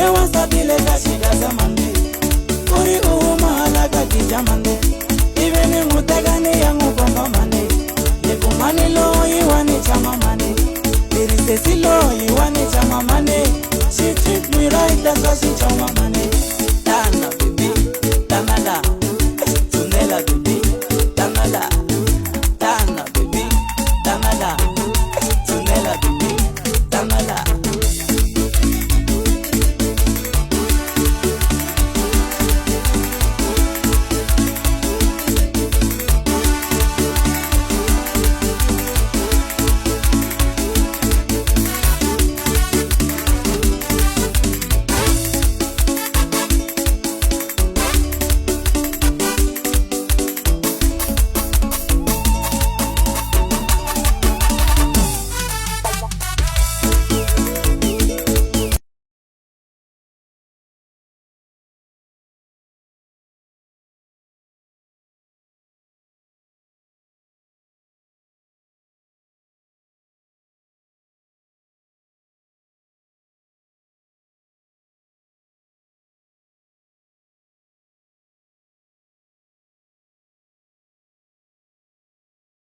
Kume wansati le ka xigaza mande, u ri u huma hala ka gija mande, ivi ni n'wi teka ni ya n'wi komba mande, ni ku mani loyi wa ni chama mande, ni ri sesi loyi wa ni chama mande, she treat me right, that's why she chama.